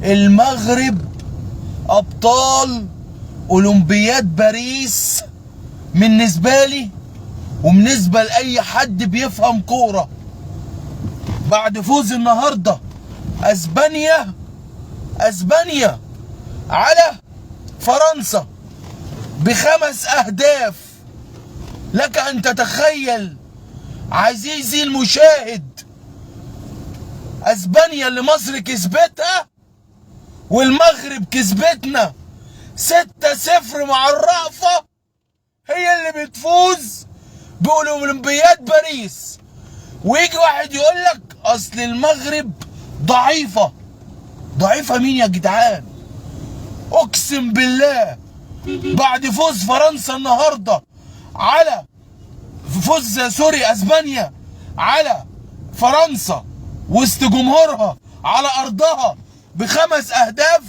المغرب ابطال اولمبياد باريس بالنسبة لي وبالنسبة لاي حد بيفهم كورة. بعد فوز النهارده اسبانيا على فرنسا ب5 اهداف، لك ان تتخيل عزيزي المشاهد، اسبانيا اللي مصر كسبتها والمغرب كسبتنا 6-0 مع الرأفة، هي اللي بتفوز بأولمبياد باريس. ويجي واحد يقول لك اصل المغرب ضعيفة. ضعيفة مين يا جدعان؟ اقسم بالله بعد فوز فرنسا النهارده على فوز sorry اسبانيا على فرنسا وسط جمهورها على ارضها ب5 اهداف،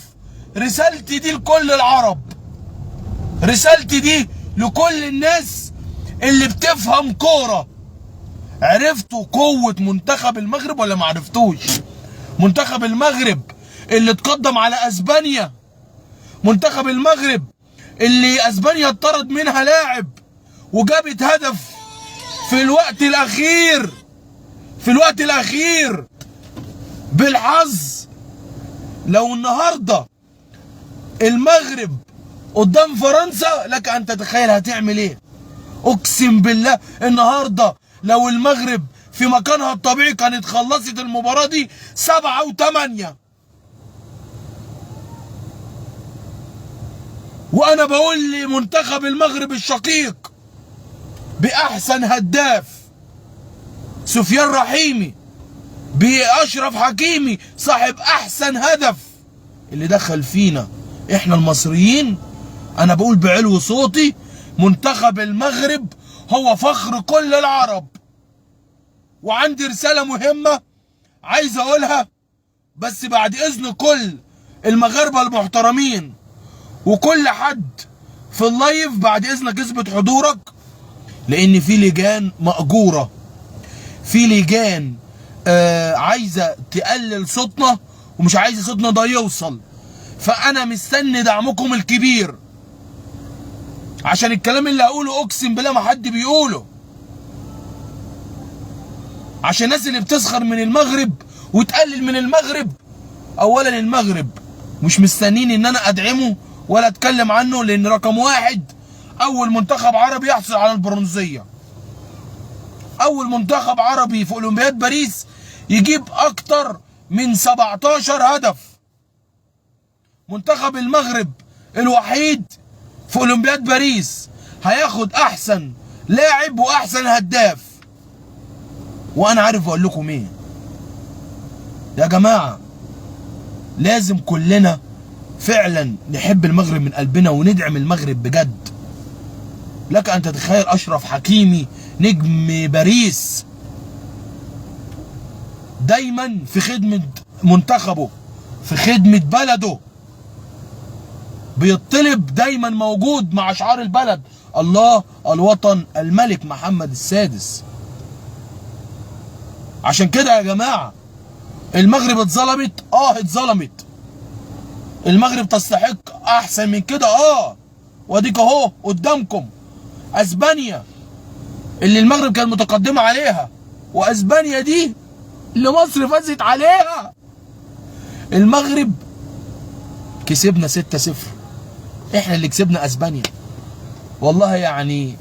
رسالتي دي لكل العرب، رسالتي دي لكل الناس اللي بتفهم كورة. عرفتوا قوة منتخب المغرب ولا ما عرفتوش؟ منتخب المغرب اللي اتقدم على اسبانيا، منتخب المغرب اللي اسبانيا اتطرد منها لاعب وجابت هدف في الوقت الاخير، في الوقت الاخير بالحظ. لو النهارده المغرب قدام فرنسا لك ان تتخيل هتعمل ايه. اقسم بالله النهارده لو المغرب في مكانها الطبيعي كانت خلصت المباراة دي 7 و8. وانا بقول لمنتخب المغرب الشقيق باحسن هداف سفيان رحيمي، باشرف حكيمي صاحب احسن هدف اللي دخل فينا احنا المصريين، انا بقول بعلو صوتي منتخب المغرب هو فخر كل العرب. وعندي رسالة مهمة عايز اقولها، بس بعد اذن كل المغاربة المحترمين وكل حد في ال live، بعد اذنك اثبت حضورك، لان في لجان مأجورة، في لجان عايزة تقلل صوتنا ومش عايزة صوتنا ده يوصل. فانا مستني دعمكم الكبير، عشان الكلام اللي هقوله اقسم بالله ما حد بيقوله، عشان الناس اللي بتسخر من المغرب وتقلل من المغرب. اولا المغرب مش مستنين ان انا ادعمه ولا اتكلم عنه، لان رقم 1 اول منتخب عربي يحصل على البرونزية، اول منتخب عربي في اولمبياد باريس يجيب اكتر من 17 هدف. منتخب المغرب الوحيد في اولمبياد باريس هياخد احسن لاعب واحسن هداف. وانا عارف اقول لكم ايه يا جماعة، لازم كلنا فعلا نحب المغرب من قلبنا وندعم المغرب بجد. لك ان تتخيل اشرف حكيمي نجم باريس دايما في خدمة منتخبه، في خدمة بلده، بيطلب دايما موجود مع شعار البلد، الله الوطن الملك محمد السادس. عشان كده يا جماعة المغرب اتظلمت، اتظلمت. المغرب تستحق احسن من كده، واديك اهو قدامكم اسبانيا اللي المغرب كانت متقدمة عليها، واسبانيا دي اللي مصر فازت عليها. المغرب كسبنا 6-0، احنا اللي كسبنا اسبانيا. والله يعني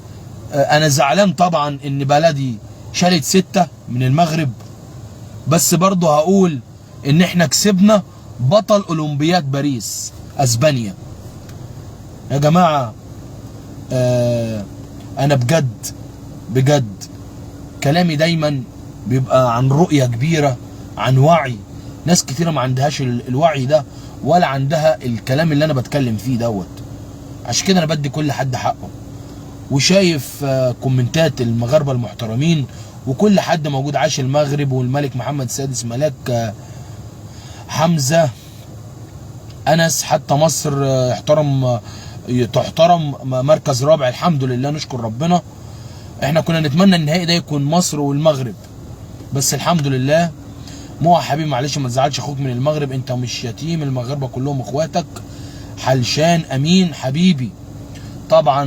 انا زعلان طبعا ان بلدي شالت 6 من المغرب، بس برضه هقول ان احنا كسبنا بطل اولمبياد باريس اسبانيا. يا جماعة انا بجد بجد كلامي دايما بيبقى عن رؤية كبيرة، عن وعي. ناس كتيرة ما عندهاش الوعي ده ولا عندها الكلام اللي انا بتكلم فيه دوت. عشان كده انا بدي كل حد حقه، وشايف كومنتات المغاربة المحترمين وكل حد موجود عاش المغرب والملك محمد السادس، ملاك حمزة، انس، حتى مصر احترم تحترم مركز رابع، الحمد لله نشكر ربنا. احنا كنا نتمنى النهائي ده يكون مصر والمغرب، بس الحمد لله. مو حبيبي معلش ما تزعلش، اخوك من المغرب، انت مش يتيم، المغاربة كلهم اخواتك. حلشان امين حبيبي. طبعا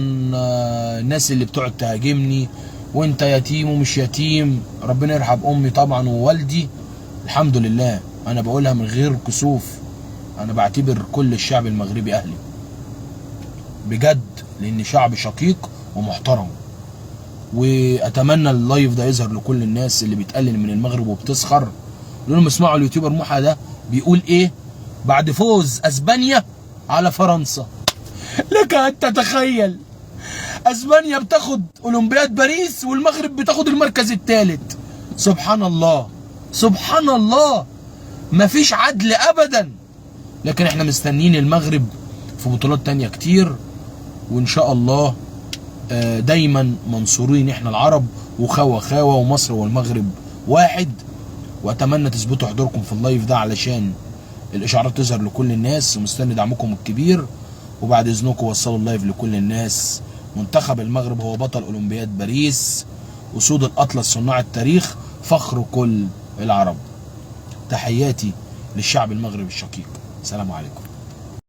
الناس اللي بتقعد تهاجمني وانت يتيم ومش يتيم، ربنا يرحم امي طبعا ووالدي. الحمد لله انا بقولها من غير كسوف، انا بعتبر كل الشعب المغربي اهلي بجد، لان شعب شقيق ومحترم. واتمنى ال live ده يظهر لكل الناس اللي بتقلل من المغرب وبتسخر، لهم اسمعوا اليوتيوبر موحى ده بيقول ايه بعد فوز اسبانيا على فرنسا. لك ان تتخيل، اسبانيا بتاخد اولمبياد باريس والمغرب بتاخد المركز الثالث. سبحان الله، سبحان الله، مفيش عدل ابدا. لكن احنا مستنيين المغرب في بطولات تانية كتير، وان شاء الله دايما منصورين احنا العرب، وخاوة خاوة، ومصر والمغرب واحد. واتمنى تثبتوا حضوركم في ال live ده علشان الاشعارات تظهر لكل الناس، ومستني دعمكم الكبير. وبعد اذنكم وصلوا ال live لكل الناس. منتخب المغرب هو بطل اولمبياد باريس، اسود الاطلس صناع التاريخ، فخر كل العرب. تحياتي للشعب المغربي الشقيق. سلام عليكم.